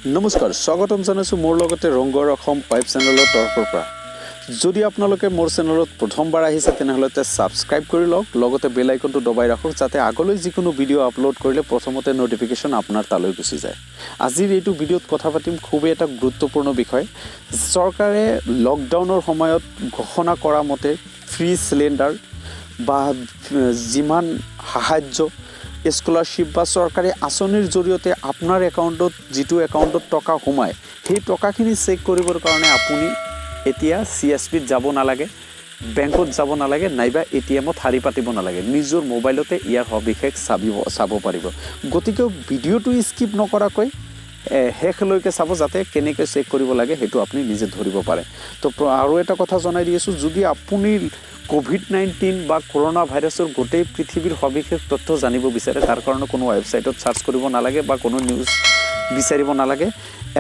নমস্কাৰ, স্বাগতম জনাইছোঁ মোৰ লগতে ৰংঘৰ অসম ৱেব চেনেলৰ তৰফৰ পৰা। যদি আপোনালোকে মোৰ চেনেলত প্ৰথমবাৰ আহিছে, তেনেহ'লে ছাবস্ক্ৰাইব কৰি লওক, লগতে বেল আইকনটো দবাই ৰাখক, যাতে আগলৈ যিকোনো ভিডিঅ' আপলোড কৰিলে প্ৰথমতে ন'টিফিকেশ্যন আপোনাৰ তালৈ গুচি যায়। আজিৰ এইটো ভিডিঅ'ত কথা পাতিম খুবেই এটা গুৰুত্বপূৰ্ণ বিষয়। চৰকাৰে লকডাউনৰ সময়ত ঘোষণা কৰা মতে ফ্ৰী চিলিণ্ডাৰ বা যিমান সাহাৰ্য, স্কলাৰশ্বিপ বা চৰকাৰী আঁচনিৰ জৰিয়তে আপোনাৰ একাউণ্টত, যিটো একাউণ্টত টকা সোমায়, সেই টকাখিনি চেক কৰিবৰ কাৰণে আপুনি এতিয়া চিএছপিত যাব নালাগে, বেংকত যাব নালাগে, নাইবা এটিএমত শাৰী পাতিব নালাগে। নিজৰ মোবাইলতে ইয়াৰ সবিশেষ চাব পাৰিব। গতিকে ভিডিঅ'টো স্কিপ নকৰাকৈ শেষলৈকে চাব, যাতে কেনেকৈ চেক কৰিব লাগে সেইটো আপুনি নিজে ধৰিব পাৰে। তো আৰু এটা কথা জনাই দি আছোঁ, যদি আপুনি ক'ভিড-19 বা কৰোণা ভাইৰাছৰ গোটেই পৃথিৱীৰ সবিশেষ তথ্য জানিব বিচাৰে, তাৰ কাৰণে কোনো ৱেবছাইটত চাৰ্চ কৰিব নালাগে বা কোনো নিউজ বিচাৰিব নালাগে।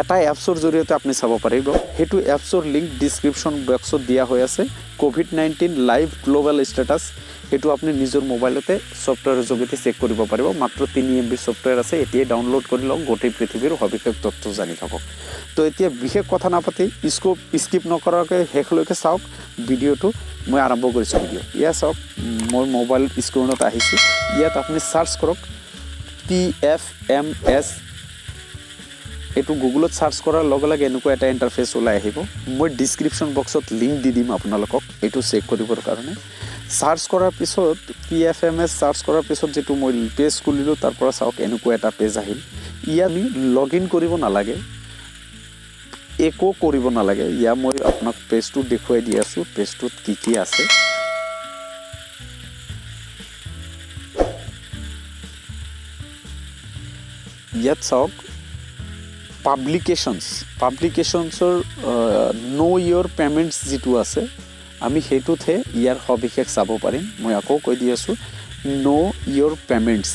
এটা এপছৰ জৰিয়তে আপুনি চাব পাৰিব। সেইটো এপছৰ লিংক ডিছক্ৰিপশ্যন বক্সত দিয়া হৈ আছে, ক'ভিড-19 লাইভ গ্ল'বেল ষ্টেটাছ। সেইটো আপুনি নিজৰ মোবাইলতে ছফ্টৱেৰৰ যোগেদি চেক কৰিব পাৰিব। মাত্ৰ 3 এমবি ছফ্টৱেৰ আছে। এতিয়াই ডাউনলোড কৰি লওক, গোটেই পৃথিৱীৰ সবিশেষ তথ্য জানি থাকক। তো এতিয়া বিশেষ কথা নাপাতি স্কিপ নকৰাকৈ শেষলৈকে চাওক ভিডিঅ'টো। মই আৰম্ভ কৰিছোঁ ভিডিঅ'। ইয়াত চাওক, মই মোবাইল স্ক্ৰীণত আহিছোঁ। ইয়াত আপুনি চাৰ্চ কৰক পিএফএমএছ। এইটো গুগলত চাৰ্চ কৰাৰ লগে লগে এনেকুৱা এটা ইণ্টাৰফেচ ওলাই আহিব। মই ডিছক্ৰিপশ্যন বক্সত লিংক দি দিম আপোনালোকক এইটো চেক কৰিবৰ কাৰণে। চাৰ্চ কৰাৰ পিছত, পিএফএমএছ চাৰ্চ কৰাৰ পিছত যিটো মই পেজ খুলিলোঁ, তাৰ পৰা চাওক এনেকুৱা এটা পেজ আহিল। ইয়াত আমি লগ ইন কৰিব নালাগে, একো কৰিব নালাগে। ইয়াৰ মই আপোনাক পেজটো দেখুৱাই দি আছোঁ, পেজটোত কি কি আছে। ইয়াত চাওক, পাব্লিকেশ্যনছৰ ন' ইয়ৰ পে'মেণ্টছ যিটো আছে, আমি সেইটোতহে ইয়াৰ সবিশেষ চাব পাৰিম। মই আকৌ কৈ দি আছোঁ, ন' ইয়ৰ পে'মেণ্টছ।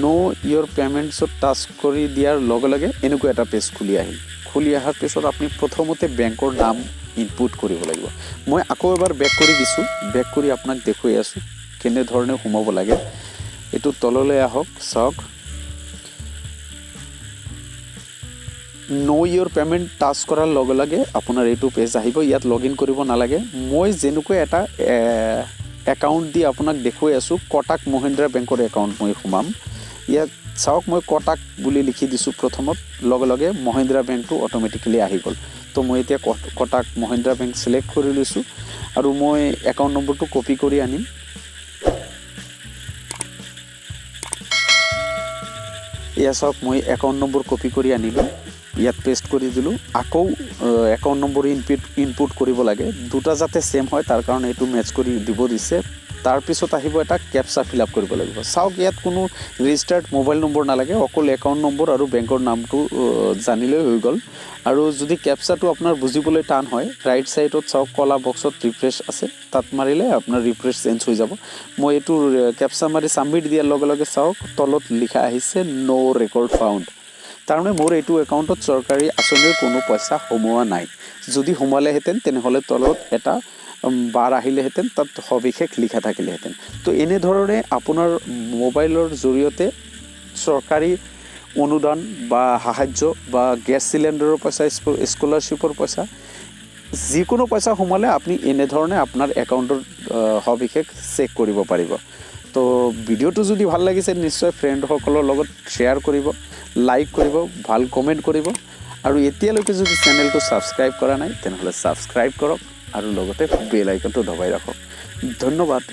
ন' ইয়ৰ পে'মেণ্টছত টাচ কৰি দিয়াৰ লগে লগে এনেকুৱা এটা পেজ খুলি আহিল। খুলি অহাৰ পিছত আপুনি প্ৰথমতে বেংকৰ নাম ইনপুট কৰিব লাগিব। মই আকৌ এবাৰ বেক কৰি দিছোঁ। বেক কৰি আপোনাক দেখুৱাই আছোঁ কেনেধৰণে সোমাব লাগে। এইটো তললৈ আহক। চাওক, ন' ইয়ৰ পে'মেণ্ট টাচ কৰাৰ লগে লগে আপোনাৰ এইটো পেজ আহিব। ইয়াত লগ ইন কৰিব নালাগে। মই যেনেকৈ এটা একাউণ্ট দি আপোনাক দেখুৱাই আছোঁ, কটাক মহিন্দ্ৰা বেংকৰ একাউণ্ট মই সোমাম। ইয়াত চাওক, মই কটাক বুলি লিখি দিছোঁ প্ৰথমত, লগে লগে মহিন্দ্ৰা বেংকটো অট'মেটিকেলি আহি গ'ল। তো মই এতিয়া কটাক মহিন্দ্ৰা বেংক ছিলেক্ট কৰি লৈছোঁ আৰু মই একাউণ্ট নম্বৰটো কপি কৰি আনিম। এয়া চাওক, মই একাউণ্ট নম্বৰ কপি কৰি আনিলোঁ, ইয়াত পেষ্ট কৰি দিলোঁ। আকৌ একাউণ্ট নম্বৰ ইনপুট কৰিব লাগে। দুটা যাতে ছেম হয়, তাৰ কাৰণে এইটো মেটচ কৰি দিব দিছে। তাৰপিছত আহিব এটা কেপচা ফিল আপ কৰিব লাগিব। চাওক, ইয়াত কোনো ৰেজিষ্টাৰ্ড মোবাইল নম্বৰ নালাগে, অকল একাউণ্ট নম্বৰ আৰু বেংকৰ নামটো জানিলেই হৈ গ'ল। আৰু যদি কেপচাটো আপোনাৰ বুজিবলৈ টান হয়, ৰাইট ছাইডত চাওক, কলা বক্সত ৰিফ্ৰেছ আছে, তাত মাৰিলে আপোনাৰ ৰিফ্ৰেছ চেঞ্জ হৈ যাব। মই এইটো কেপচা মাৰি ছাবমিট দিয়াৰ লগে লগে চাওক, তলত লিখা আহিছে ন' ৰেকৰ্ড ফাউণ্ড। তাৰমানে মোৰ এইটো একাউণ্টত চৰকাৰী আঁচনিৰ কোনো পইচা সোমোৱা নাই। যদি সোমালেহেঁতেন, তেনেহ'লে তলত এটা বাৰ আহিলেহেঁতেন, তাত সবিশেষ লিখা থাকিলেহেঁতেন। তো এনেধৰণে আপোনাৰ মোবাইলৰ জৰিয়তে চৰকাৰী অনুদান বা সাহাৰ্য বা গেছ চিলিণ্ডাৰৰ পইচা, স্কলাৰশ্বিপৰ পইচা, যিকোনো পইচা সোমালে আপুনি এনেধৰণে আপোনাৰ একাউণ্টৰ সবিশেষ চেক কৰিব পাৰিব। তো ভিডিঅ'টো যদি ভাল লাগিছে, নিশ্চয় ফ্ৰেণ্ডসকলৰ লগত শ্বেয়াৰ কৰিব, লাইক কৰিব, ভাল কমেণ্ট কৰিব। আৰু এতিয়ালৈকে যদি চেনেলটো ছাবস্ক্ৰাইব কৰা নাই, তেনেহ'লে ছাবস্ক্ৰাইব কৰক আৰু লগতে বেল আইকনটো দবাই ৰাখক। ধন্যবাদ।